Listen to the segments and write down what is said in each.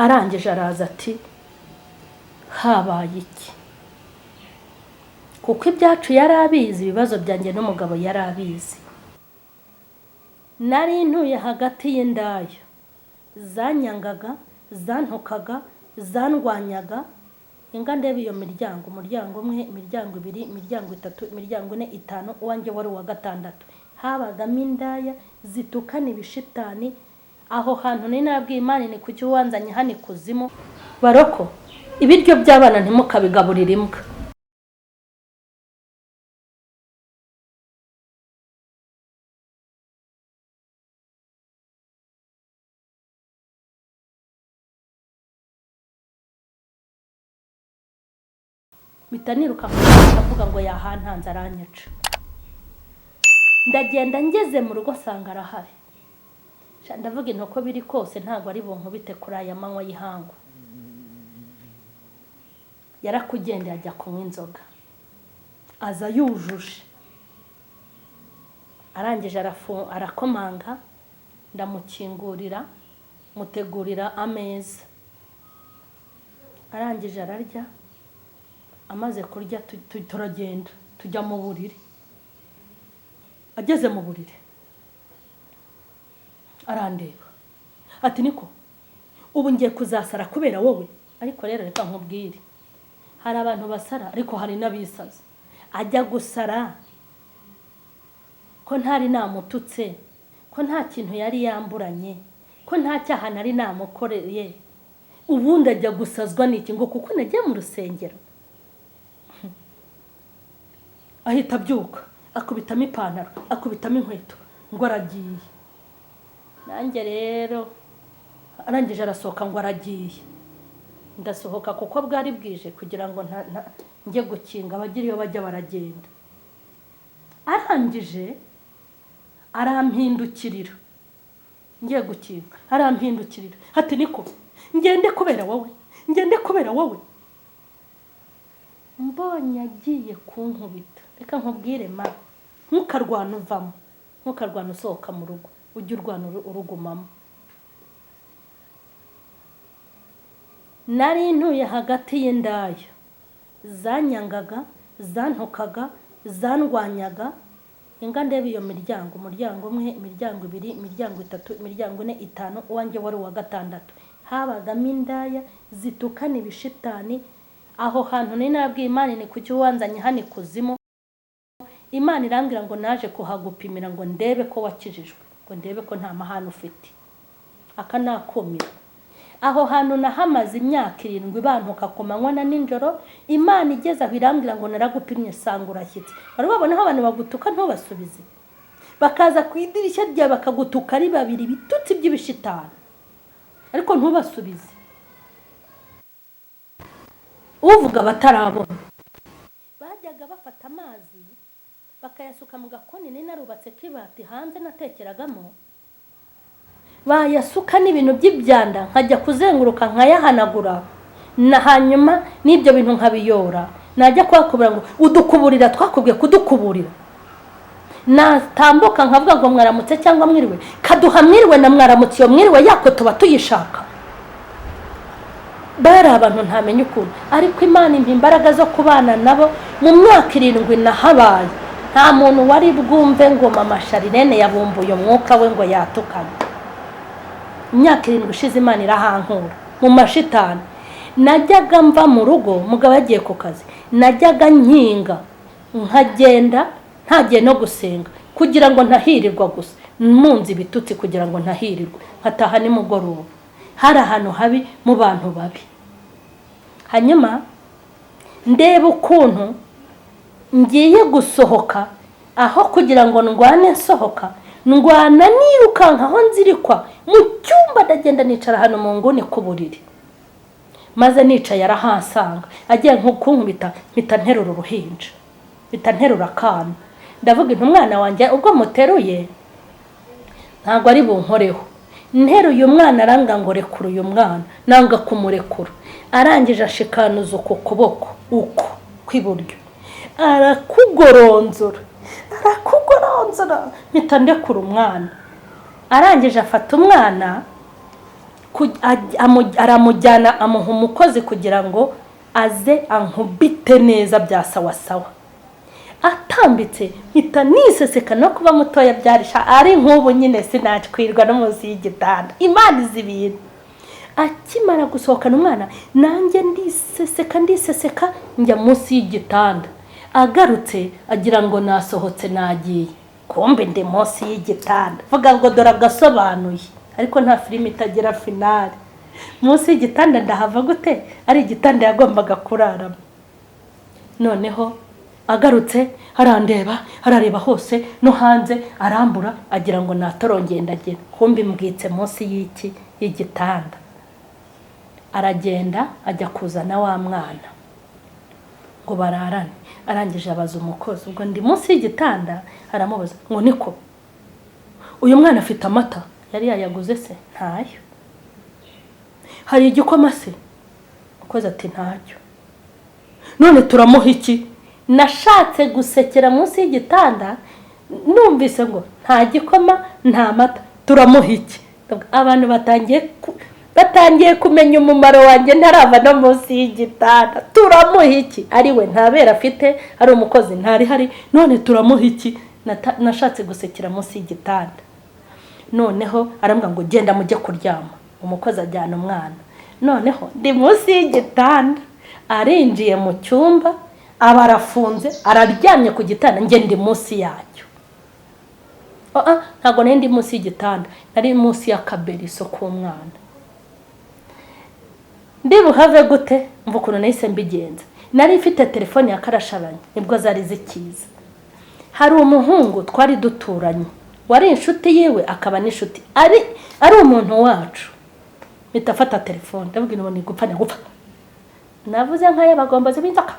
Arangije araza ati habaye iki? Kuko ibyacu yari abizi, ibibazo byanjye n'umugabo yari abizi. Nari ntuye hagati y'indaya zanyangaga, zantukaga, zandwanyaga. Inga ndeba iyo miryango, umuryango umwe, imiryango ibiri, imiryango itatu, imiryango ine, itanu, uwanjye wari uwa gatandatu. Habagamo indaya zitukana ibishitani. Aho hantu ni nabwiye Imana ni kuki wanzanye hano ikuzimu? Baroko, ibiryo by'abana ntimukabigaburire imbwa. Mpita niruka avuga ngo yahantanze aranyica. Ndagenda ngeze mu rugo nsanga arahari. Ndavuga inti uko biri kose ntabwo ari bunkubite kuri aya manywa y'ihangu. Yarakugendeye ajya kunywa inzoga, aza yujuje. Arangije arakomanga, ndamukingurira, mutegurira ameza. Arangije ararya, amaze kurya turagenda tujya mu buriri. Ageze mu buriri arandeba ati niko ubu ngiye kuzasara kubera wowe. Ariko rero reka nkubwire, hari abantu basara ariko hari n'abisaza. Ajya gusara ko ntari namututse, ko nta kintu yari yamburanye, ko nta cyaha nari namukoreye, ubundi ajya gusazwa n'iki ngo kuko nagiye mu rusengero? Ahita abyuka akubitamo ipantaro, akubitamo inkweto ngo aragiye. Nanjye rero arangije arasohoka ngo aragiye. Ndasohoka kuko bwari bwije kugira ngo njye gukinga abagira iyo bajya baragenda. Arangije arampindukirira, ngiye gukinga arampindukirira ati niko ngende kubera wowe, ngende kubera wowe. Mbonye agiye kunkubita, reka nkubwire ma, ntukarwana uvamo, ntukarwana usohoka mu rugo, ujye urwana urugumamo. Nari ntuye hagati y'indaya zanyangaga, zantukaga, zandwanyaga. Inga ndeba iyo miryango, umuryango umwe, imiryango ibiri, imiryango itatu, imiryango ine, itanu, uwanjye wari uwa gatandatu. Habagamo indaya zitukana ibishitani. Aho hantu ni nabwiye Imana ni kuki wanzanye hano ikuzimu? Imana irambwira ngo naje kuhagupimira ngo ndebe ko wakijijwe, ngo ndebe ko nta mahane ufite. Aka nakumira. Aho hantu nahamaze imyaka 7 bantuka ku manywa na nijoro. Imana igeze aho irambwira ngo naragupimye sanga urashyitse. Wari wabona aho abantu bagutuka ntubasubize, bakaza ku idirishya ryawe bakagutuka ari babiri ibitutsi by'ibishitani, ariko ntubasubize. Uvuga batarabona. Bajyaga bafata amazi bakayasuka mu gakoni nari narubatse k'ibati hanze natekeragamo, bayasuka n'ibintu by'ibyanda nkajya kuzenguruka nkayahanagura, na hanyuma n'ibyo bintu nkabiyora. Najya kuhakubura ngo udukuburira, twakubwiye kudukuburira. Natambuka nkavuga ngo mwaramutse cyangwa mwiriwe, kaduha mwiriwe na mwaramutse, iyo mwiriwe yako tuba tuyishaka. Bari abantu ntamenya ukuntu, ariko Imana impa imbaraga zo kubana nabo. Mu myaka 7 nahabaye nta muntu wari bwumve ngo mama Sharirene yabumbuye umwuka we ngo yatukane. Imyaka 7 ishize Imana irahankura mu mashitani. Najyaga mva mu rugo mugabo yagiye ku kazi, najyaga nkinga nkagenda ntagiye no gusenga kugira ngo ntahirirwa gusa, mpunze ibitutsi kugira ngo ntahirirwa, nkataha nimugoroba. Hari ahantu habi mu bantu babi. Hanyuma ndeba ukuntu ngiye gusohoka, aho kugira ngo ndwane nsohoka, ndwana nirukanka aho nzirikwa mu cyumba. Ndagenda nicara hano mu nguni ku buriri, maze nicaye arahansanga agiye nko kunkubita, mpita nterura uruhinja, mpita nterura akana. Ndavuga inti umwana wanjye ubwo muteruye ntabwo ari bunkoreho. Nteruye umwana aranga ngo rekura uyu mwana, nanga kumurekura. Arangije ashikanuza uku kuboko uku kw'iburyo, arakugoronzora, arakugoronzora, mpita ndekura umwana. Arangije afata umwana Aramujyana, amuha umukozi kugira ngo aze ankubite neza bya sawa sawa. Atambitse mpita niseseka. No kuba mutoya byarisha, ari nk'ubu nyine sinakwirwa no munsi y'igitanda. Imana izi ibintu. Akimara gusohokana umwana, nanjye ndiseseka, ndiseseka njya munsi y'igitanda. Agarutse agira ngo nasohotse nagiye, kumbe ndi munsi y'igitanda. Vuga ngo dore agasobanuye, ariko nta filime itagira finale. Munsi y'igitanda ndahava gute, ari igitanda yagombaga kuraramo? Noneho agarutse arandeba, arareba hose no hanze, arambura, agira ngo natorongeye ndagenda, kumbe mbwitse munsi y'iki? Y'igitanda. Aragenda ajya kuzana wa mwana ngo bararane. Arangije abaza umukozi, ubwo ndi munsi y'igitanda, aramubaza ngo: "Niko, uyu mwana afite amata?" Yari yayaguze se? Ntayo. "Hari igikoma se?" Umukozi ati: "Ntacyo." "None turamuha iki?" Nashatse gusekera munsi y'igitanda, numvise ngo nta gikoma, nta mata, turamuha iki? Abantu batangiye kumenya umumaro wanjye ntarava no munsi y'igitanda. Turamuha iki? Ari we nta bere afite, ari umukozi ntari hari, none turamuha iki? Nashatse gusekera munsi y'igitanda. Noneho arambwira ngo: "Genda mujye kuryama." Umukozi ajyana umwana. Noneho ndi munsi y'igitanda, arinjiye mu cyumba, aba arafunze, araryamye ku gitanda, njye ndi munsi yacyo. Ah, ntabwo nari ndi munsi y'igitanda, nari munsi y'akaberiso k'umwana. Ndi buhave gute? Mva ukuntu nahise mbigenza. Nari mfite telefone ya karashabanye, nibwo zari zikiza. Hari umuhungu twari duturanye wari inshuti yiwe, akaba n'inshuti ari umuntu wacu. Mpita afata telefone, ndabwira ngo: "Ni gupfa, ni gupfa." Navuze nk'ay'abagombozi b'inzoka,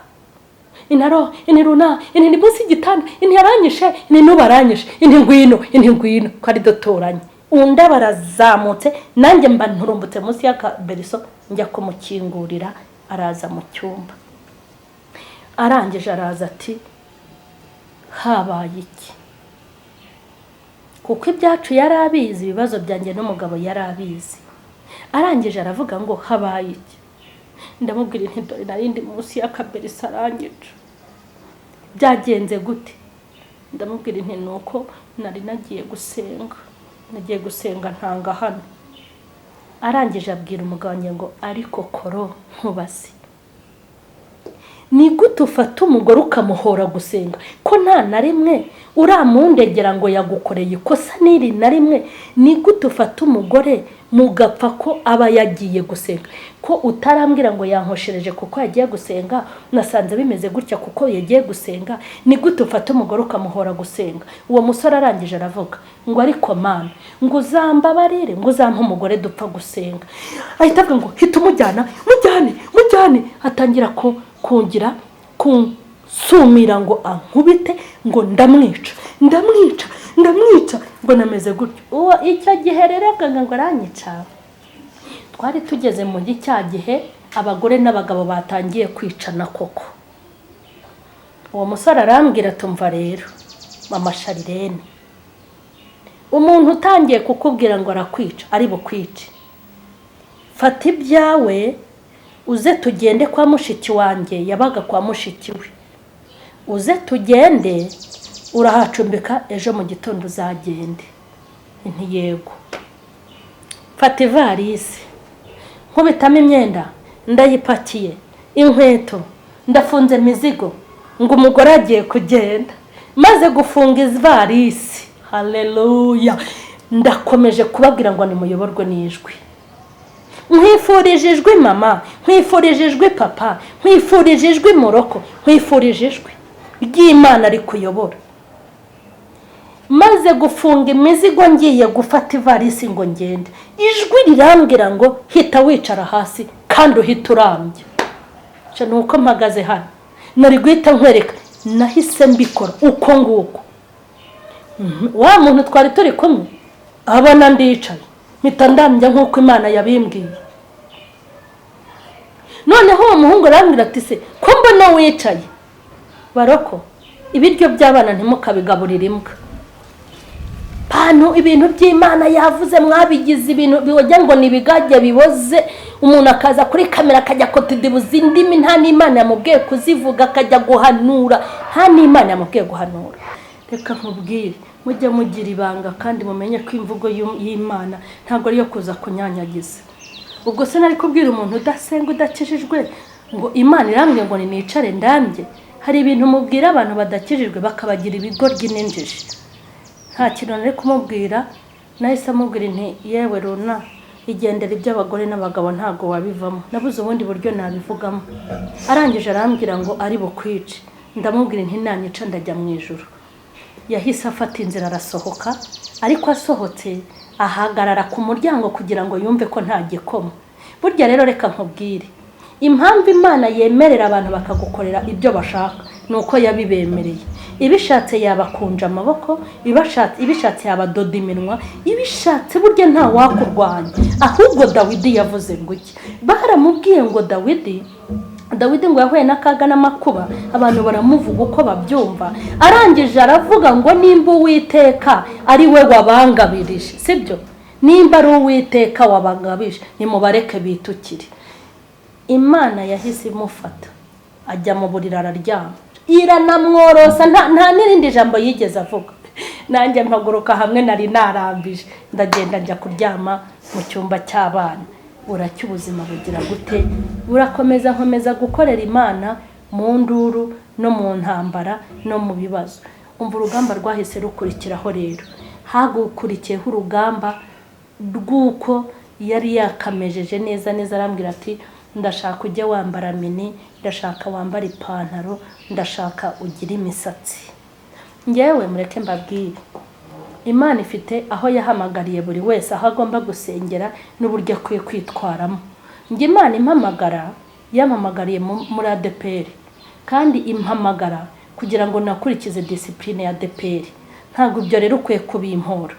intaro intiruna, inti ni munsi y'igitanda, inti yaranyishe, inti n'ubu aranyishe, inti ngwino, inti ngwino. Ko ari duturanye. Undi aba arazamutse, nanjye mba nturumbutse munsi y'akaberiso, njya kumukingurira. Araza mu cyumba, arangije araza ati: "Habaye iki?" Kuko ibyacu yari abizi, ibibazo byanjye n'umugabo yari abizi. Arangije aravuga ngo: "Habaye iki?" Ndamubwira nti: "Dore nari ndi munsi y'akaberiso, aranyica. Byagenze gute?" Ndamubwira nti: "Ni uko nari nagiye gusenga, nagiye gusenga ntanga hano." Arangije abwira umugabo wanjye ngo: "Ariko koro nkubaze, ni gute ufata umugore ukamuhora gusenga, ko nta na rimwe uramundegera ngo yagukoreye ikosa n'iri na rimwe? Ni gute ufata umugore mugapfa ko aba yagiye gusenga, ko utarambwira ngo yankoshereje kuko yagiye gusenga, nasanze bimeze gutya kuko yagiye gusenga? Ni gute ufata umugore ukamuhora gusenga?" Uwo musore arangije aravuga ngo: "Ariko Mana, ngo uzambabarire, ngo uzampe umugore dupfa gusenga." Ahita avuga ngo: "Hita umujyana, mujyane, mujyane." Atangira ko kungira kunsumira ngo ankubite, ngo ndamwica, ndamwica, ndamwica, ngo nameze gutyo. Uwo icyo gihe rero avuga ngo aranyica, twari tugeze muri cya gihe abagore n'abagabo batangiye kwicana koko. Uwo musore arambwira: "Tumva rero mama Sharirene, umuntu utangiye kukubwira ngo arakwica, ari bukwice, fata ibyawe uze tugende kwa mushiki wanjye." Yabaga kwa mushiki we. "Uze tugende, urahacumbika, ejo mu gitondo uzagende." Nti: "Yego." Fata ivarisi, nkubitamo imyenda, ndayipakiye, inkweto ndafunze, imizigo, ngo umugore agiye kugenda. Maze gufunga ivarisi, haleluya, ndakomeje kubabwira ngo nimuyoborwe n'ijwi. Nkwifurije ijwi mama, nkwifurije ijwi papa, nkwifurije ijwi muroko, nkwifurije ijwi ry'Imana rikuyobora. Maze gufunga imizigo, ngiye gufata ivarisi ngo ngende, ijwi rirambwira ngo: "Hita wicara hasi kandi uhita urambye." Ni uko mpagaze hano nari guhita nkwereka, nahise mbikora uko nguko. Wa muntu twari turi kumwe abona ndicaye, mpita ndambya nk'uko Imana yabimbwiye. Noneho uwo muhungu arambwira ati: "Se ko mbona wicaye?" Baroko, ibiryo by'abana ntimukabigaburire imbwa. Bantu, ibintu by'Imana yavuze mwabigize ibintu biwajya ngo ni ibigage biboze. Umuntu akaza kuri kamera akajya kotidibuza indimi nta n'Imana yamubwiye kuzivuga, akajya guhanura nta n'Imana yamubwiye guhanura. Reka nkubwire, mujye mugira ibanga kandi mumenye ko imvugo y'Imana ntabwo ariyo kuza kunyanyagiza. Ubwo se nari kubwira umuntu udasenga, udakijijwe, ngo Imana irambwiye ngo nicare ndambye? Hari ibintu mubwira abantu badakijijwe bakabagira ibigoryi n'injiji. Nta kintu nari kumubwira. Nahise amubwira nti: "Yewe runa, igendera, iby'abagore n'abagabo ntabwo wabivamo." Nabuze ubundi buryo nabivugamo. Arangije arambwira ngo ari bukwice. Ndamubwira nti: "Nanyica ndajya mu ijuru." Yahise afata inzira arasohoka, ariko asohotse ahagarara ku muryango kugira ngo yumve ko nta gikoma. Burya rero reka nkubwire, impamvu Imana yemerera abantu bakagukorera ibyo bashaka ni uko yabibemereye. Ibishatse yabakunja amaboko, ibishatse yabadoda iminwa, ibishatse burya nta wakurwanya. Ahubwo Dawidi yavuze ngo iki? Baramubwiye ngo Dawidi ngo yahuye n'akaga n'amakuba, abantu baramuvuga uko babyumva. Arangije aravuga ngo: "Nimba Uwiteka ari we wabangabirije," sibyo? "Nimba ari Uwiteka wabangabije, nimubareke bitukire." Imana yahise imufata ajya mu buriri araryama, iranamworosa, nta n'irindi jambo yigeze avuga. Nanjye mpaguruka hamwe nari narambije, ndagenda njya kuryama mu cyumba cy'abana. Buracya, ubuzima bugira gute? Burakomeza. Nkomeza gukorera Imana mu nduru no mu ntambara no mu bibazo. Umva, urugamba rwahise rukurikiraho rero, hagukurikiyeho urugamba rw'uko yari yakamejeje neza neza, arambwira ati: "Ndashaka ujye wambara mini, ndashaka wambara ipantaro, ndashaka ugire imisatsi." Ngewe mureke mbabwire, Imana ifite aho yahamagariye buri wese, aho agomba gusengera n'uburyo akwiye kwitwaramo. Njye Imana impamagara, yampamagariye muri ADEPR, kandi impamagara kugira ngo nakurikize discipline ya ADEPR. Ntabwo ibyo rero ukwiye kubimpora,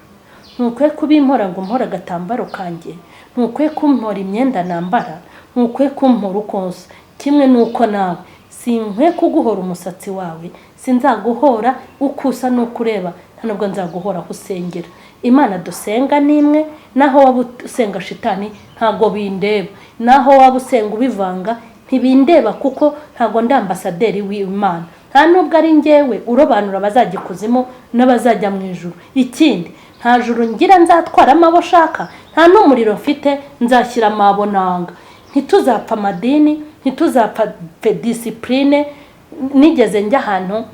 ntukwiye kubimpora ngo umpore agatambaro kanjye, ntukwiye kumpora imyenda nambara, ntukwiye kumpora uko nsa. Kimwe n'uko nawe sinkwiye kuguhora umusatsi wawe, sinzaguhora uko usa n'uko ureba, nta nubwo nzaguhora aho usengera. Imana dusenga ni imwe. Naho waba usenga shitani ntabwo bindeba, naho waba usenga ubivanga ntibindeba, kuko ntabwo ndi ambasaderi w'Imana, nta nubwo ari njyewe urobanura abazajya ikuzimu n'abazajya mu ijuru. Ikindi, nta juru ngira nzatwaramo abo ushaka, nta n'umuriro mfite nzashyiramo abo nanga. Ntituzapfa amadini, ntituzapfa discipline. Nigeze njya ahantu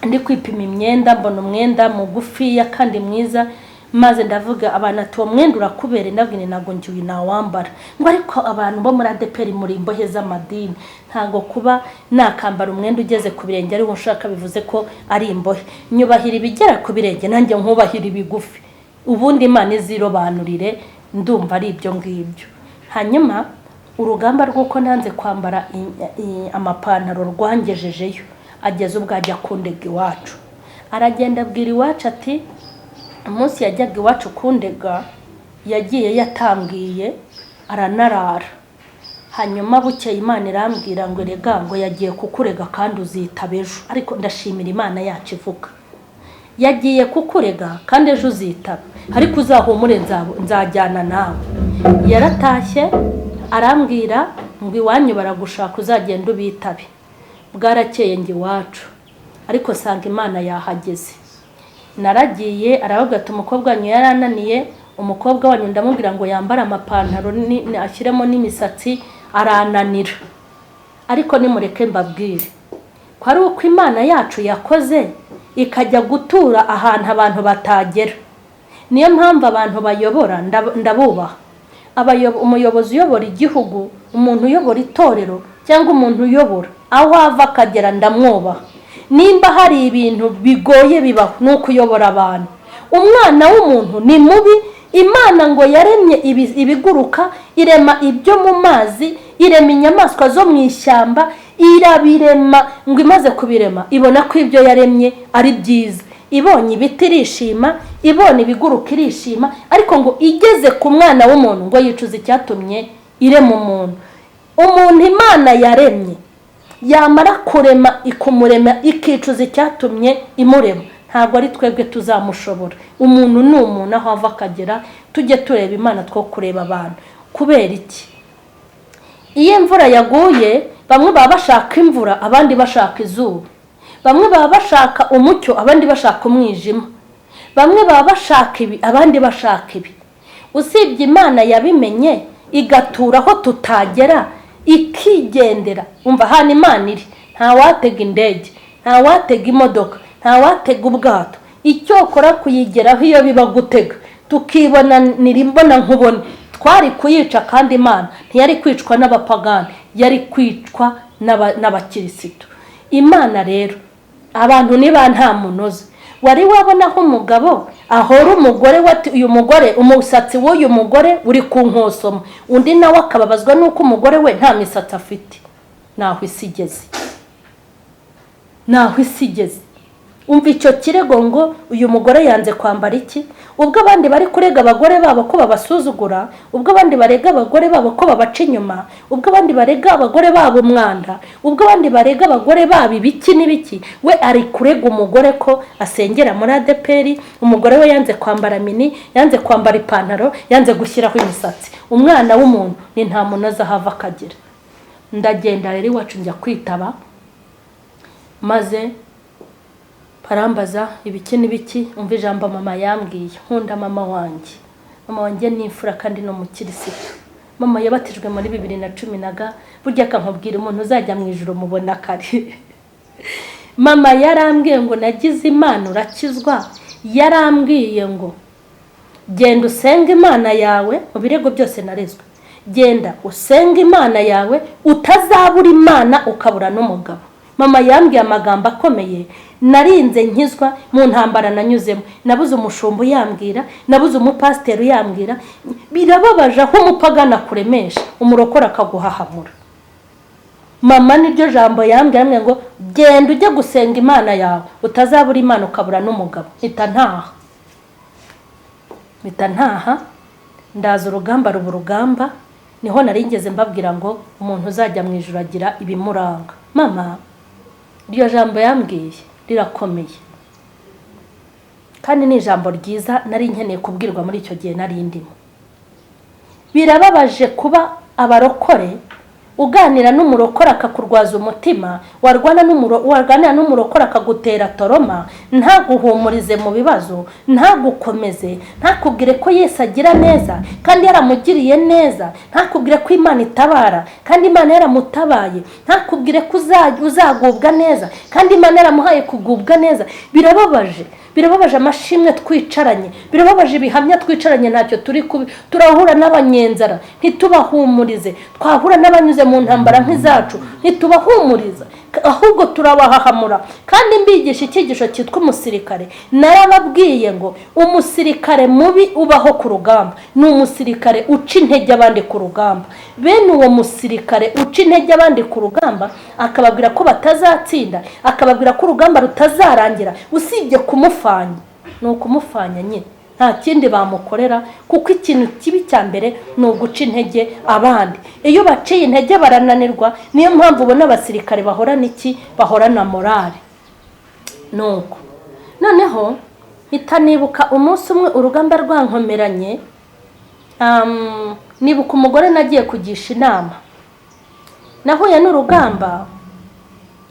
ndi kwipima imyenda, mbona umwenda mugufiya kandi mwiza, maze ndavuga, abantu ati: "Uwo mwenda urakubereye." Ndabwira: "Ntabwo ngiye nawambara." Ngo: "Ariko abantu bo muri ADEPR muri imbohe z'amadini." Ntabwo kuba nakambara umwenda ugeze ku birenge ariwo nshaka bivuze ko ari imbohe. Nyubahira ibigera ku birenge, nanjye nkubahira ibigufi. Ubundi Imana izirobanurire. Ndumva ari ibyo ngibyo. Hanyuma urugamba rw'uko nanze kwambara amapantaro rwangejejeyo, ageze ubwo ajya kundega iwacu. Aragenda abwira iwacu ati, umunsi yajyaga iwacu kundega yagiye yatambwiye, aranarara. Hanyuma bukeye Imana irambwira ngo: "Erega ngo yagiye kukurega kandi uzitaba ejo." Ariko ndashimira Imana yacu ivuga. "Yagiye kukurega kandi ejo uzitaba, ariko uzahumure, nzajyana nawe." Yaratashye arambwira ngo: "Iwanyu baragushaka, uzagenda ubitabe." Bwarakeye njye iwacu, ariko sanga Imana yahageze. Naragiye, aravuga ati: "Umukobwa wanyu yarananiye, umukobwa wanyu ndamubwira ngo yambare amapantaro ashyiremo n'imisatsi arananira." Ariko nimureke mbabwire ko ari uko Imana yacu yakoze ikajya gutura ahantu abantu batagera. Niyo mpamvu abantu bayobora ndabubaha. Umuyobozi uyobora igihugu, umuntu uyobora itorero, cyangwa umuntu uyobora aho ava akagera, ndamwubaha. Nimba hari ibintu bigoye bibaho ni ukuyobora abantu. Umwana w'umuntu ni mubi. Imana ngo yaremye ibiguruka, irema ibyo mu mazi, irema inyamaswa zo mu ishyamba, irabirema. Ngo imaze kubirema ibona ko ibyo yaremye ari byiza. Ibonye ibiti irishima, ibonye ibiguruka irishima, ariko ngo igeze ku mwana w'umuntu ngo yicuza icyatumye irema umuntu. Umuntu Imana yaremye, yamara kurema ikumurema ikicuza icyatumye imurema. Ntabwo ari twebwe tuzamushobora. Umuntu ni umuntu, aho ava akagera. Tujye tureba Imana, two kureba abantu. Kubera iki? Iyo imvura yaguye, bamwe baba bashaka imvura, abandi bashaka izuba. Bamwe baba bashaka umucyo, abandi bashaka umwijima. Bamwe baba bashaka ibi, abandi bashaka ibi. Usibye Imana yabimenye, igatura aho tutagera, ikigendera. Umva, ahantu Imana iri ntawatega indege, ntawatega imodoka, ntawatega ubwato. Icyokora kuyigeraho, iyo biba gutega tukibonanira imbona nkubone, twari kuyica. Kandi Imana ntiyari kwicwa n'abapagani, yari kwicwa n'abakirisitu. Imana rero, abantu niba nta munoza, wari wabona aho umugabo ahora umugore we ati: "Uyu mugore, umusatsi w'uyu mugore uri ku nkosoma," undi nawe akababazwa n'uko umugore we nta misatsi afite? Naho isi igeze, naho isi igeze. Umva icyo kirego ngo uyu mugore yanze kwambara iki. Ubwo abandi bari kurega abagore babo ko babasuzugura, ubwo abandi barega abagore babo ko babaca inyuma, ubwo abandi barega abagore babo umwanda, ubwo abandi barega abagore babo ibiki n'ibiki, we ari kurega umugore ko asengera muri ADEPR, umugore we yanze kwambara mini, yanze kwambara ipantaro, yanze gushyiraho imisatsi. Umwana w'umuntu ni nta munoza, ahava akagera. Ndagenda rero iwacu, njya kwitaba, maze barambaza ibiki n'ibiki. Umva ijambo mama yambwiye. Nkunda mama wanjye. Mama wanjye ni imfura kandi ni umukirisitu. Mama yabatijwe muri 2010 na ga. Burya akankubwira, umuntu uzajya mu ijoro mubona kare. Mama yarambwiye ngo: "Nagize Imana urakizwa." Yarambwiye ngo: "Genda usenge Imana yawe." Mu birego byose narezwe, "Genda usenge Imana yawe, utazabura Imana ukabura n'umugabo." Mama yambwiye amagambo akomeye. Narinze nkizwa, mu ntambara nanyuzemo, nabuze umushumba uyambwira, nabuze umupasiteri uyambwira. Birababaje aho umupagana akuremesha, umurokora akaguhahamura. Mama niryo jambo yambwiye ngo: "Genda ujye gusenga Imana yawe, utazabura Imana ukabura n'umugabo." Mpita ntaha, mpita ntaha, ndaza, urugamba ruba urugamba. Niho nari ngeze mbabwira ngo umuntu uzajya mu ijoro agira ibimuranga. Mama iryo jambo yambwiye rirakomeye, kandi ni ijambo ryiza nari nkeneye kubwirwa muri icyo gihe nari ndimo. Birababaje kuba abarokore, uganira n'umurokore akakurwaza umutima, waganira n'umurokore akagutera trauma, ntaguhumurize mu bibazo, ntagukomeze, ntakubwire ko Yesu agira neza kandi yaramugiriye neza, ntakubwire ko Imana itabara kandi Imana yaramutabaye, ntakubwire ko uzagubwa neza kandi Imana yaramuhaye kugubwa neza. Birababaje, birababaje amashimwe twicaranye, birababaje ibihamya twicaranye ntacyo turi kubi. Turahura n'abanyenzara ntitubahumurize, twahura n'abanyuze mu ntambara nk'izacu ntitubahumuriza, ahubwo turabahahamura. Kandi mbigisha icyigisho cyitwa umusirikare, narababwiye ngo umusirikare mubi ubaho ku rugamba ni umusirikare uca intege abandi ku rugamba. Bene uwo musirikare uca intege abandi ku rugamba, akababwira ko batazatsinda, akababwira ko urugamba rutazarangira, usibye kumufanya, ni ukumufanya nyine, nta kindi bamukorera, kuko ikintu kibi cya mbere ni uguca intege abandi. Iyo baciye intege barananirwa. Niyo mpamvu ubona abasirikare bahorana iki? Bahorana morale. Nuko noneho mpita nibuka umunsi umwe urugamba rwankomeranye, nibuka umugore nagiye kugisha inama. Nahuye n'urugamba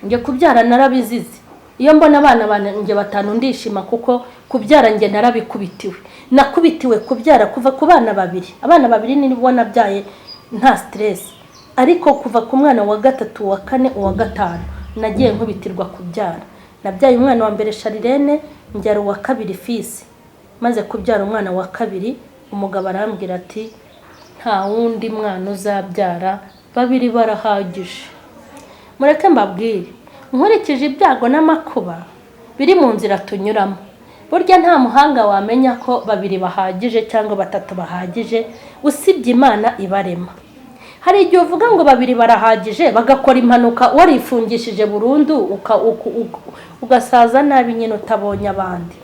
njye kubyara, narabizize. Iyo mbona abana banjye batanu ndishima, kuko kubyara njye narabikubitiwe. Nakubitiwe kubyara kuva ku bana babiri. Abana babiri nibo nabyaye nta stress, ariko kuva ku mwana wa gatatu, uwa kane, uwa gatanu, nagiye nkubitirwa kubyara. Nabyaye umwana wa mbere Sharirene, mbyara uwa kabiri Fisi. Maze kubyara umwana wa kabiri, umugabo arambwira ati: "Nta wundi mwana uzabyara, babiri barahagije." Mureke mbabwire, nkurikije ibyago n'amakuba biri mu nzira tunyuramo, burya nta muhanga wamenya ko babiri bahagije cyangwa batatu bahagije, usibye Imana ibarema. Hari igihe uvuga ngo babiri barahagije, bagakora impanuka warifungishije burundu, ugasaza nabi nyine utabonye abandi.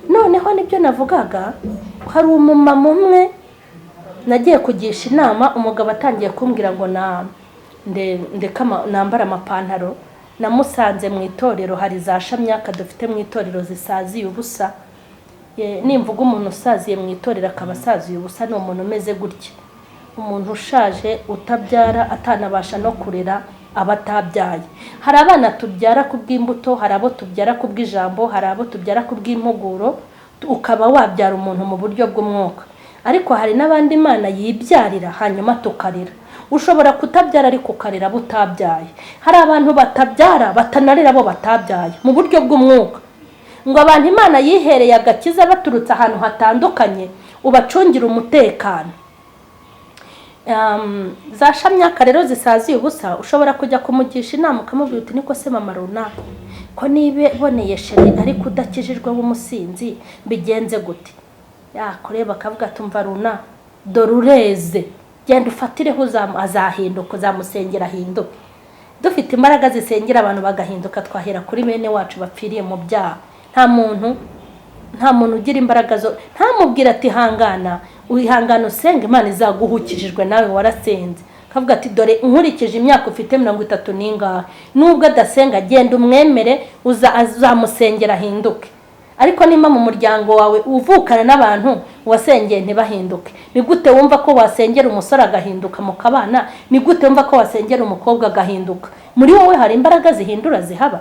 Noneho nibyo navugaga, hari umumama umwe nagiye kugisha inama. Umugabo atangiye kumbwira ngo ndeke nambare amapantaro. Namusanze mu itorero, hari za shamyaka dufite mu itorero zisaziye ubusa. Nimvuga umuntu usaziye mu itorero akaba asaziye ubusa, ni umuntu umeze gutya, umuntu ushaje utabyara, atanabasha no kurera aba atabyaye. Hari abana tubyara ku bw'imbuto, hari abo tubyara ku bw'ijambo, hari abo tubyara ku bw'impuguro, ukaba wabyara umuntu mu buryo bw'umwuka. Ariko hari n'abandi Imana yibyarira, hanyuma tukarira. Ushobora kutabyara ariko ukarera abo utabyaye. Hari abantu batabyara batanarera abo batabyaye mu buryo bw'umwuka. Ngo abantu Imana yihereye agakiza baturutse ahantu hatandukanye, ubacungira umutekano. Za shamyaka rero zisaziye ubusa, ushobora kujya kumugisha inama, ukamubwira uti: "Niko se mama runaka, ko niboneye chéri ariko udakijijwe w'umusinzi, mbigenze gute?" Yakureba akavuga ati: "Umva runa, dore ureze, genda ufatireho, azahinduka, uzamusengera ahinduke." Dufite imbaraga zisengera abantu bagahinduka, twahera kuri bene wacu bapfiriye mu byaha. Nta muntu ugira imbaraga zo ntamubwira ati: "Hangana, wihangana, usenga, Imana izaguhukijijwe, nawe warasenze." Akavuga ati: "Dore nkurikije imyaka ufite, 30 n'ingahe, nubwo adasenga, genda umwemere, uzamusengera ahinduke." Ariko nimba mu muryango wawe uvukana n'abantu wasengeye ntibahinduke, ni gute wumva ko wasengera umusore agahinduka mukabana? Ni gute wumva ko wasengera umukobwa agahinduka? Muri wowe hari imbaraga zihindura zihaba?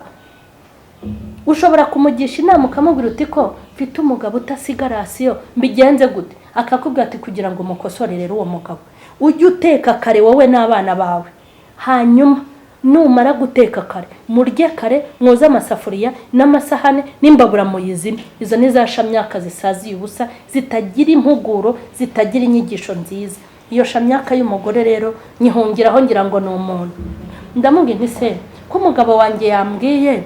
Ushobora kumugisha inama, ukamubwira uti: "Ko mfite umugabo utasiga ration, mbigenze gute?" Akakubwira ati: "Kugira ngo umukosore rero uwo mugabo, ujye uteka kare wowe n'abana bawe. Hanyuma numara guteka kare, murye kare, mwoze amasafuriya n'amasahane n'imbabura muyizime." Izo ni za shamyaka zisaziye ubusa, zitagira impuguro, zitagira inyigisho nziza. Iyo shamyaka y'umugore rero nyihungiraho, ngira ngo ni umuntu. Ndamubwira nti: "Se ko umugabo wanjye yambwiye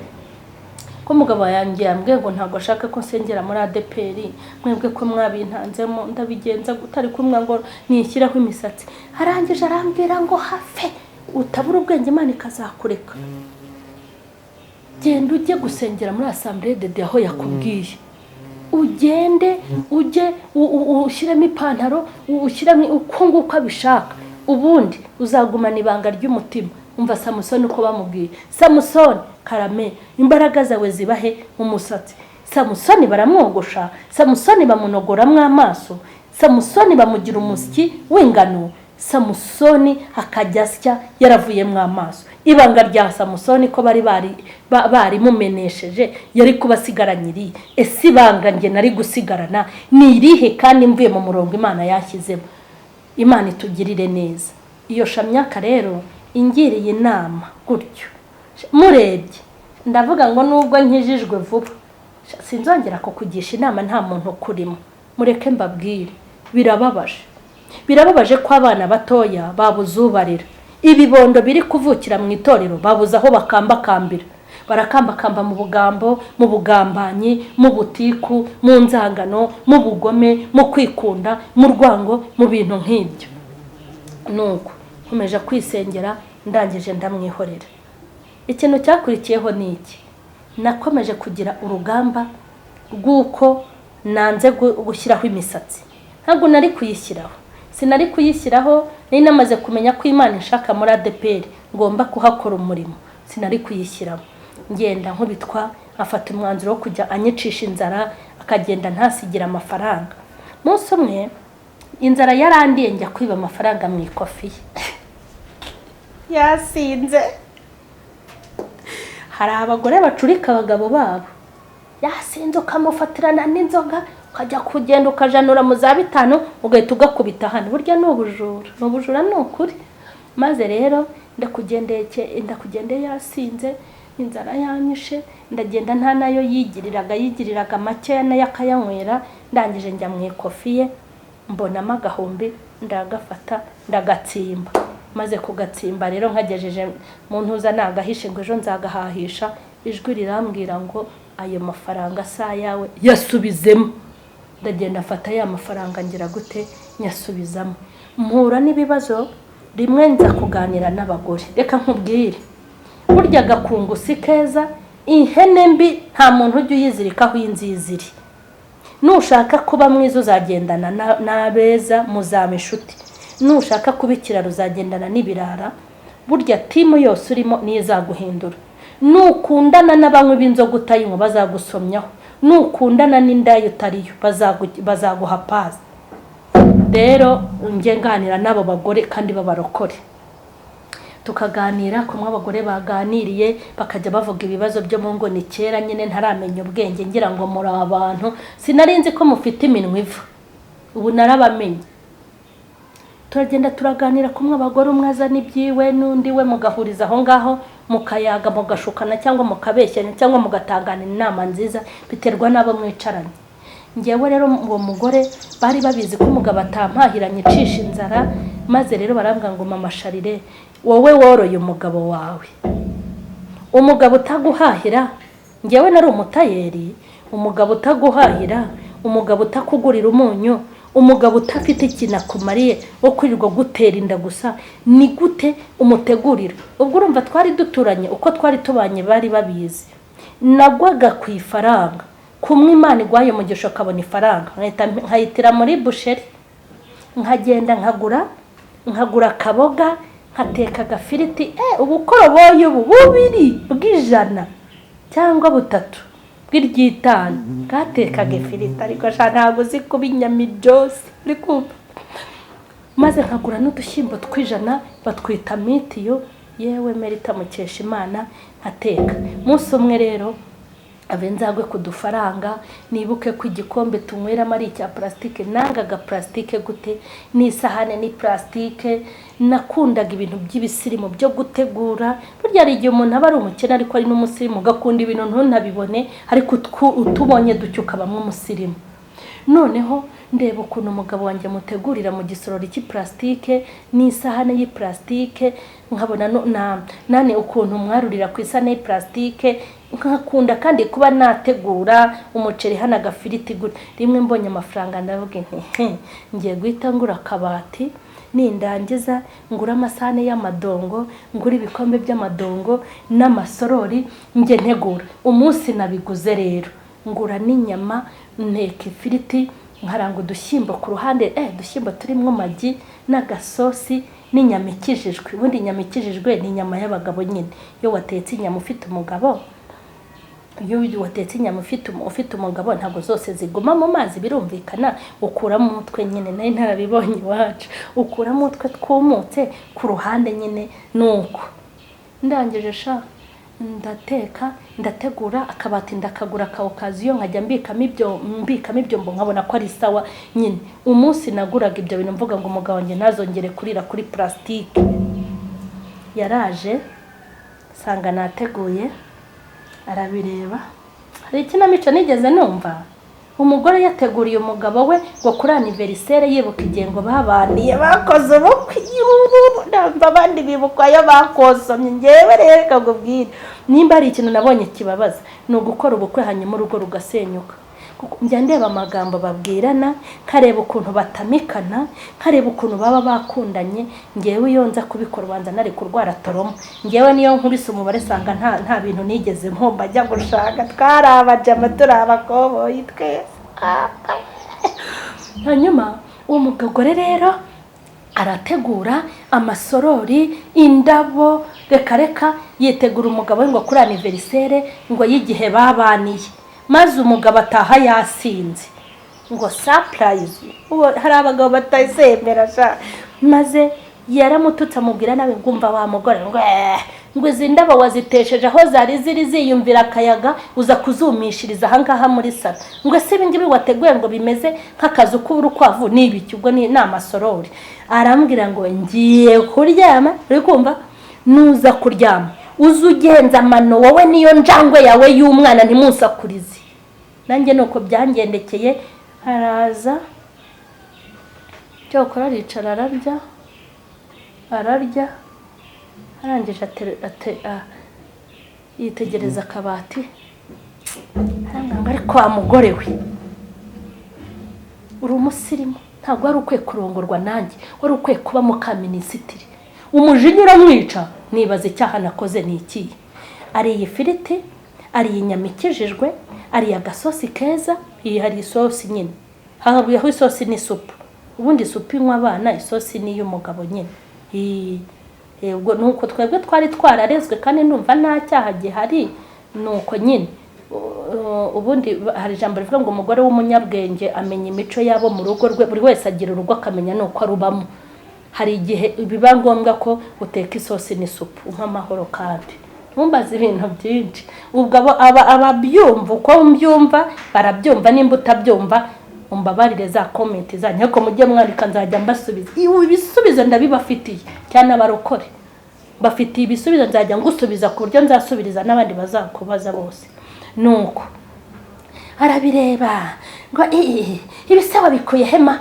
ngo ntabwo ashaka ko nsengera muri ADEPR, mwebwe ko mwabintanzemo, ndabigenza gute? Ari kumwe ngo nishyiraho imisatsi." Arangije arambwira ngo: "Have, utabura ubwenge, Imana ikazakureka. Genda ujye gusengera muri Assemblée de Dieu aho yakubwiye. Ugende ujye ushyiremo ipantaro, ushyiremo uko nguko abishaka, ubundi uzagumana ibanga ry'umutima." Umva Samusoni uko bamubwiye: "Samusoni, karame, imbaraga zawe zibahe mu musatsi." Samusoni baramwogosha, Samusoni bamunogoramo amaso, Samusoni bamugira umusyi w'ingano, Samusoni akajya asya yaravuyemo amaso. Ibanga rya Samusoni ko bari barimumenesheje, yari kuba asigaranye irihe? Ese ibanga njye nari gusigarana ni irihe kandi mvuye mu murongo Imana yashyizemo? Imana itugirire neza. Iyo shamyaka rero ingiriye inama gutyo, murebye ndavuga ngo nubwo nkijijwe vuba, sinzongera kukugisha inama nta muntu ukurimo. Mureke mbabwire, birababaje, birababaje ko abana batoya babuze ubarera. Ibibondo biri kuvukira mu itorero babuze aho bakambakambira, barakambakamba mu bugambo, mu bugambanyi, mu butiku, mu nzangano, mu bugome, mu kwikunda, mu rwango, mu bintu nk'ibyo. Nuko nkomeje kwisengera, ndangije ndamwihorera. Ikintu cyakurikiyeho ni iki? Nakomeje kugira urugamba rw'uko nanze gushyiraho imisatsi. Ntabwo nari kuyishyiraho, sinari kuyishyiraho. Nari namaze kumenya ko Imana ishaka muri ADEPR, ngomba kuhakora umurimo, sinari kuyishyiramo. Ngenda nkubitwa, afata umwanzuro wo kujya anyicisha inzara, akagenda ntasigira amafaranga. Umunsi umwe inzara yarandiye, njya kwiba amafaranga mu ikofi ye yasinze. Hari abagore bacurika abagabo babo, yasinze ukamufatirana n'inzoga, ukajya kugenda ukajanura mu za 5, ugahita ugakubita hano. Burya ni ubujura, ni ubujura, ni ukuri. Maze rero ndakugendeye, ndakugendeye, yasinze, inzara yanyishe, ndagenda, nta nayo yigiriraga, yigiriraga makeya nayo akayanywera. Ndangije njya mu ikofi ye, mbonamo agahumbi, ndagafata, ndagatsimba. Maze kugatsimba rero, nkagejeje mu ntuza nagahishe ngo ejo nzagahahisha, ijwi rirambwira ngo: "Ayo mafaranga si ayawe, yasubizemo." Ndagenda afata ya mafaranga, ngira gute? Nyasubizamo. Mpura n'ibibazo rimwe, nza kuganira n'abagore. Reka nkubwire, burya agakungu si keza. Ihene mbi nta muntu ujya uyizirikaho inziza iri. Nushaka kuba mwiza uzagendana n'abeza, muzaba inshuti. Nushaka kuba ikiraro uzagendana n'ibirara. Burya team yose urimo niyo izaguhindura. Nukundana n'abanywi b'inzoga utayinywa, bazagusomyaho. Nukundana n'indaya utariyo, bazaguha pasi. Rero njye nganira n'abo bagore kandi b'abarokore, tukaganira kumwe abagore baganiriye, bakajya bavuga ibibazo byo mu ngo. Ni kera nyine ntaramenya ubwenge, ngira ngo muri abantu, sinari nzi ko mufite iminwa iva. Ubu narabamenye. Turagenda turaganira kumwe abagore, umwe azana ibyiwe n'undi we, mugahuriza aho ngaho, mukayaga, mugashukana cyangwa mukabeshyanya cyangwa mugatangana inama nziza, biterwa n'abo mwicaranye. Ngewe rero uwo mugore bari babizi ko umugabo atampahiranye, icisha inzara. Maze rero barambwira ngo: "Mama Sharire, wowe woroye umugabo wawe, umugabo utaguhahira." Ngewe nari umutayeri. Umugabo utaguhahira, umugabo utakugurira umunyu, umugabo udafite ikintu akumariye, wo kwirirwa gutera inda gusa, ni gute umutegurira? Ubwo urumva twari duturanye, uko twari tubanye bari babizi. Nagwaga ku ifaranga kumwe Imana iguhaye umugisha ukabona ifaranga, nkahitira muri boucherie, nkagenda nkagura akaboga, nkateka agafiriti, ubukoroboyi ubu bubiri bw'ijana cyangwa butatu bw'iryitanu bwatekaga ifiriti. Ariko sha, ntabwo uzi kuba inyamibyose, uri kumva? Maze nkagura n'udushyimbo tw'ijana batwita mitiyo. Yewe Merita Mukeshimana, nkateka. Umunsi umwe rero abe nzagwe ku dufaranga, nibuke ko igikombe tunyweramo ari icya purasitike. Nangaga purasitike gute, n'isahane ni purasitike. Nakundaga ibintu by'ibisirimu byo gutegura. Burya hari igihe umuntu aba ari umukene ariko ari n'umusirimu, ugakunda ibintu ntunabibone, ariko utubonye ducyo ukabamo umusirimu. Noneho ndeba ukuntu umugabo wanjye mutegurira mu gisorori cy'ipurasitike n'isahane y'ipurasitike, nkabona nane ukuntu mwarurira ku isahane y'ipurasitike. Nkakunda kandi kuba nategura umuceri hano, agafiriti gutya. Rimwe mbonye amafaranga ndavuga nti: "He, ngiye guhita ngura akabati, nindangiza ngura amasahane y'amadongo, ngura ibikombe by'amadongo n'amasorori, njye ntegura." Umunsi nabiguze rero, ngura n'inyama, nteka ifiriti, nkaranga udushyimbo ku ruhande, udushyimbo turimo magi n'agasosi n'inyama ikijijwe. Ubundi inyama ikijijwe ni inyama y'abagabo nyine. Iyo watetse inyama ufite umugabo, iyo watetse inyama ufite umugabo, ntabwo zose ziguma mu mazi, birumvikana. Ukuramo umutwe nyine, nari ntarabibonye iwacu, ukuramo utwe twumutse ku ruhande nyine. Nuko ndangije sha, ndateka, ndategura akabati, ndakagura ka occasion, nkajya mbikamo ibyombo, nkabona ko ari sawa nyine. Umunsi naguraga ibyo bintu mvuga ngo umugabo wanjye ntazongere kurira kuri purasitike, yaraje nsanga nateguye, arabireba. Hari ikinamico nigeze numva, umugore yateguriye umugabo we ngo kuri anniversaire, yibuka igihe ngo babaniye, bakoze ubukwe. Yuuu, ndumva abandi bibuka ayo bakosomye. Ngewe rero reka nkubwire, nimba hari ikintu nabonye kibabaza, ni ugukora ubukwe hanyuma urugo rugasenyuka. Kuko njya ndeba amagambo babwirana, nkareba ukuntu batamikana, nkareba ukuntu baba bakundanye. Ngewe iyo nza kubikora, ubanza nari kurwara trauma. Ngewe niyo nkubise umubare, sanga nta bintu nigeze nkumva njya gushaka. Twari abajama, turi abakoboyi twese. Hanyuma uwo mugore rero arategura amasorori, indabo, reka reka, yitegura umugabo we ngo kuri anniversaire ngo y'igihe babaniye. Maze umugabo ataha yasinze, ngo surprise. Ubu hari abagabo batazemera sha. Maze yaramututse, amubwira nawe ngo: "Umva wa mugore," ngo ngo "izi ndabo wazitesheje aho zari ziri ziyumvira akayaga, uza kuzumishiriza ahangaha muri salon." Ngo: "Ese ibi ngibi wateguye ngo bimeze nk'akazu k'urukwavu ni ibiki?" Ubwo ni amasorori. Arambwira ngo: "Ngiye kuryama, uri kumva? Nuza kuryama uze ugenza amano, wowe niyo njangwe yawe y'umwana, ntimusakurize." Nanjye ni uko byangendekeye. Araza, cyokora aricara, ararya, ararya, arangije yitegereza akabati, arambwira ngo: "Ariko wa mugore we, uri umusirimu, ntabwo wari ukwiye kurongorwa nanjye, wari ukwiye kuba muka minisitiri." Umujinya uramwica. Nibaza icyaha nakoze ni ikihe? Ariye ifiriti, ariye inyama ikijijwe, ariye agasosi keza. Iyi hari isosi nyine, habaho isosi n'isupu. Ubundi isupu inywa abana, isosi ni iy'umugabo nyine. Ubwo nuko twebwe twari twararezwe, kandi numva nta cyaha gihari. Nuko nyine ubundi hari ijambo rivuga ngo umugore w'umunyabwenge amenya imico yabo mu rugo rwe. Buri wese agira urugo akamenya nuko arubamo. Hari igihe biba ngombwa ko uteka isosi n'isupu nk'amahoro, kandi ntumbaze ibintu byinshi. Ubwo ababyumva uko mbyumva barabyumva, nimba utabyumva umbabarire za comment zanyu, ariko mujye mwandika nzajya mbasubiza. Ibisubizo ndabibafitiye cyane, abarokore bafitiye ibisubizo, nzajya ngusubiza ku buryo nzasubiriza n'abandi bazakubaza bose. Nuko arabireba ngo ibise wabikuye hema,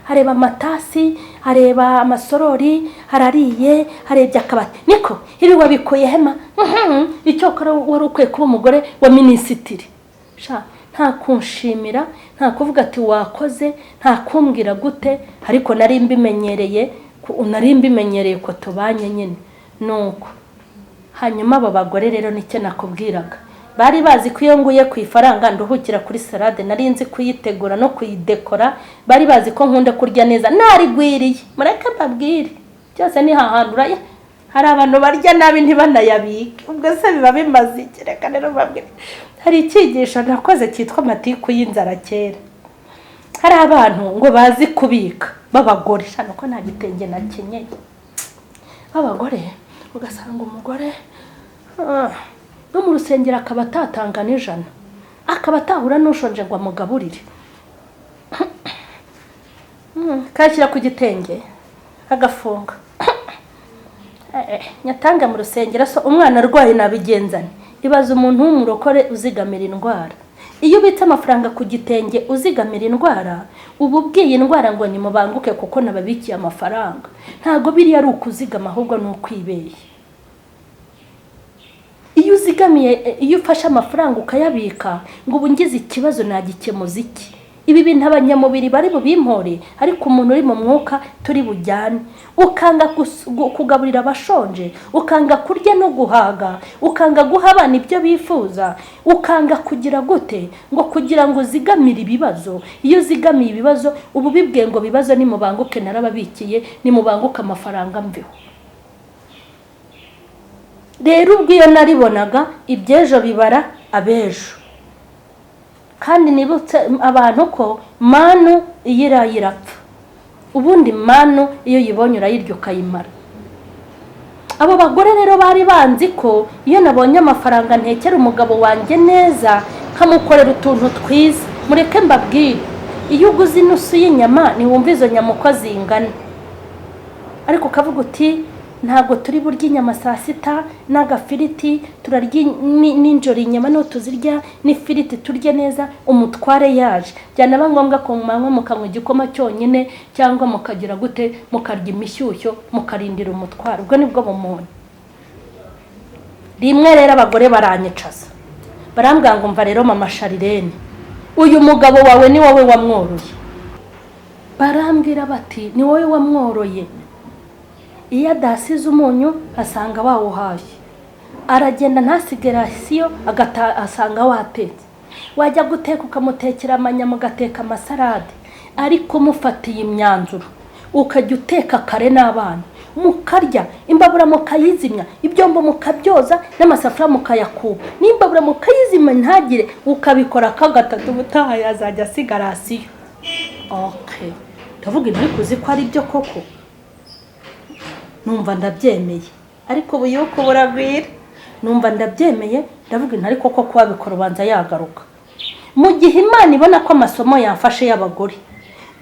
areba amatasi, areba amasorori, arariye, arebye akabati, niko ibi wabikuye hema? Icyokora wari ukwiye kuba umugore wa minisitiri. Sha, nta kunshimira, nta kuvuga ati wakoze, nta kumbwira gute, ariko nari mbimenyereye, nari mbimenyereye ko tubanye nyine. Nuko hanyuma abo bagore rero, nicyo nakubwiraga, bari bazi ko iyo nguye ku ifaranga nduhukira kuri salade, nari nzi kuyitegura no kuyidekora, bari bazi ko nkunda kurya neza narigwiriye. Mureke mbabwire, byose ni hahandi uraya. Hari abantu barya nabi ntibanayabike, ubwo se biba bimaze iki? Reka rero mbabwire, hari icyigisho nakoze cyitwa amatiku y'inzara kera. Hari abantu ngo bazi kubika b'abagore, shana ko nta gitenge nakenyeye, b'abagore, ugasanga umugore no mu rusengero akaba atatanga n'ijana, akaba atahura n'ushonje ngo amugaburire, kayashyira ku gitenge agafunga, nyatanga mu rusengero. So umwana arwaye nabigenzane? Ibaza umuntu w'umurokore uzigamira indwara. Iyo ubitse amafaranga ku gitenge uzigamira indwara, uba ubwiye indwara ngo nimubanguke kuko nababikiye amafaranga. Ntabwo biriya ari ukuzigama, ahubwo ni ukwibeshya. Iyo uzigamiye, iyo ufashe amafaranga ukayabika ngo ubu ngize ikibazo nagikemuza iki, ibi bintu abanyamubiri bari bubimpore, ariko umuntu uri mu mwuka turi bujyane. Ukanga kugaburira abashonje, ukanga kurya no guhaga, ukanga guha abana ibyo bifuza, ukanga kugira gute, ngo kugira ngo uzigamire ibibazo. Iyo uzigamiye ibibazo uba ubibwiye ngo bibazo nimubanguke, narababikiye, nimubanguke amafaranga mveho. Rero ubwo iyo naribonaga, iby'ejo bibara abejo. Kandi nibutse abantu ko manu iyo iraye irapfa. Ubundi manu iyo uyibonye urayirya ukayimara. Abo bagore rero bari banzi ko iyo nabonye amafaranga ntekera umugabo wanjye neza, nkamukorera utuntu twiza. Mureke mbabwire, iyo uguze inusu y'inyama ntiwumva izo nyama uko zingana, ariko ukavuga uti ntabwo turi burya inyama saa sita n'agafiriti, turarya nijoro inyama niho tuzirya n'ifiriti, turye neza. Umutware yaje, byanaba ngombwa ko manywa mukanywa igikoma cyonyine, cyangwa mukagira gute, mukarya imishyushyo, mukarindira umutware. Ubwo nibwo bumuntu. Rimwe rero abagore baranyicaza, barambwira ngo mva rero mama Sharirene, uyu mugabo wawe ni wowe wamworoye. Barambwira bati ni wowe wamworoye, iyo adasize umunyu asanga wawuhaye, aragenda ntasige ration, asanga watetse, wajya guteka ukamutekera amanyama, ugateka amasalade, ariko mufatiye imyanzuro ukajya uteka kare n'abana mukarya, imbabura mukayizimya, ibyombo mukabyoza, n'amasafuriya mukayakuba, n'imbabura mukayizimya, ntagire ukabikora kagatatu, ubutaha yazajya asiga ration. Okay, ndavuga ibi, ariko uzi ko ari byo koko? Numva ndabyemeye, ariko ubu yuko buragwira, numva ndabyemeye. Ndavuga inti ariko koko wabikora ubanza yagaruka. Mu gihe Imana ibona ko amasomo yamfashe y'abagore,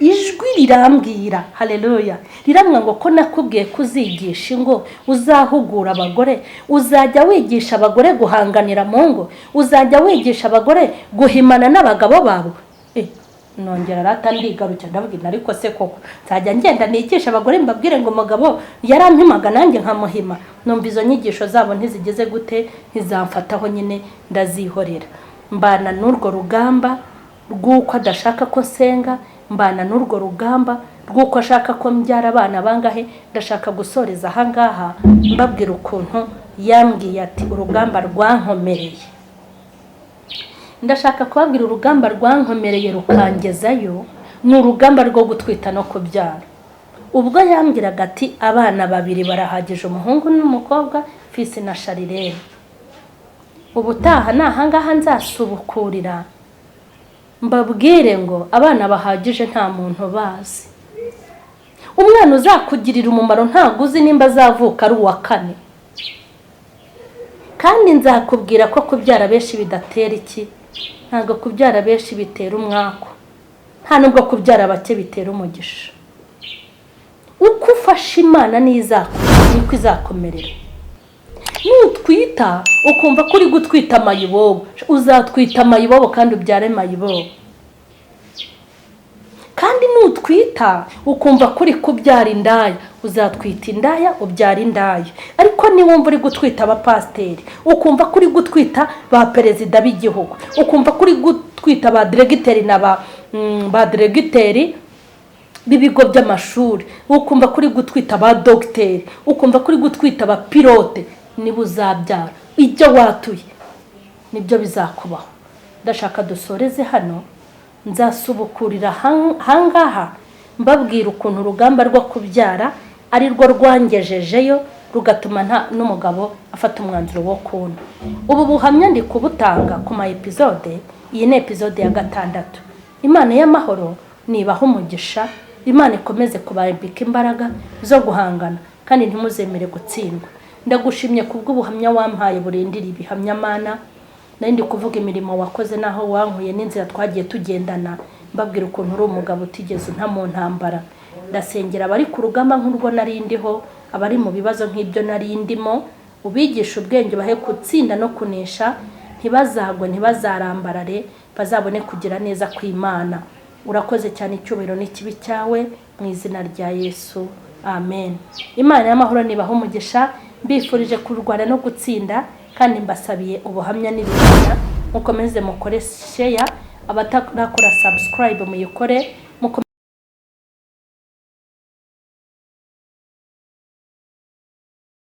ijwi rirambwira, haleluya, rirambwira ngo ko nakubwiye ko uzigisha ingo, uzahugura abagore, uzajya wigisha abagore guhanganira mu ngo, uzajya wigisha abagore guhimana n'abagabo babo. Nongera rata ndigarukira, ndavuga inti ariko se koko nzajya ngenda nigisha abagore, mbabwire ngo umugabo yarampimaga nanjye nkamuhima? Numva izo nyigisho zabo ntizigeze gute, ntizamfataho nyine, ndazihorera. Mbana n'urwo rugamba rw'uko adashaka ko nsenga, mbana n'urwo rugamba rw'uko ashaka ko mbyara abana bangahe. Ndashaka gusoreza ahangaha mbabwira ukuntu yambwiye ati urugamba rwankomereye. Ndashaka kubabwira urugamba rwankomereye rukangezayo, ni urugamba rwo gutwita no kubyara. Ubwo yambwiraga ati: "Abana babiri barahagije, umuhungu n'umukobwa, Fisi na Sharirene." Ubutaha ni ahangaha nzasubukurira, mbabwire ngo abana bahagije nta muntu bazi. Umwana uzakugirira umumaro ntabwo uzi nimba azavuka ari uwa kane. Kandi nzakubwira ko kubyara benshi bidatera iki? Ntabwo kubyara benshi bitera umwaku, nta nubwo kubyara bake bitera umugisha. Uko ufashe Imana niko izakomerera. Nutwita ukumva ko uri gutwita mayibobo, uzatwita mayibobo kandi ubyare mayibobo. Kandi nutwita ukumva ko uri kubyara indaya, uzatwita indaya, ubyara indaya. Ariko niwumva uri gutwita abapasiteri, ukumva ko uri gutwita ba perezida b'igihugu, ukumva ko uri gutwita ba diregiteri na ba diregiteri b'ibigo by'amashuri, ukumva ko uri gutwita ba dogiteri, ukumva ko uri gutwita abapilote, niba uzabyara ibyo watuye nibyo bizakubaho. Ndashaka dusoreze hano. Nzasubukurira ahangaha mbabwira ukuntu urugamba rwo kubyara ari rwo rwangejejeyo, rugatuma nta n'umugabo afata umwanzuro wo kunta. Ubu buhamya ndi kubutanga ku ma episode. Iyi ni episode ya gatandatu. Imana y'amahoro nibaha umugisha. Imana ikomeze kubambika imbaraga zo guhangana, kandi ntimuzemere gutsindwa. Ndagushimye kubw'ubuhamya wampaye burindira ibihamya. Mana, nari ndi kuvuga imirimo wakoze n'aho wankuye n'inzira twagiye tugendana, mbabwira ukuntu uri umugabo utigeze unta mu ntambara. Ndasengera abari ku rugamba nk'urwo nari ndiho, abari mu bibazo nk'ibyo nari ndimo. Ubigisha ubwenge, bahe gutsinda no kunesha, ntibazagwe, ntibazarambarare, bazabone kugira neza kw'Imana. Urakoze cyane. Icyubahiro n'ikibi cyawe, mu izina rya Yesu, amen. Imana y'amahoro nibaha umugisha. Mbifurije kurwana no gutsinda, kandi mbasabiye ubuhamya n'ibihamya. Mukomeze mukore share, abatarakora subscribe muyikore.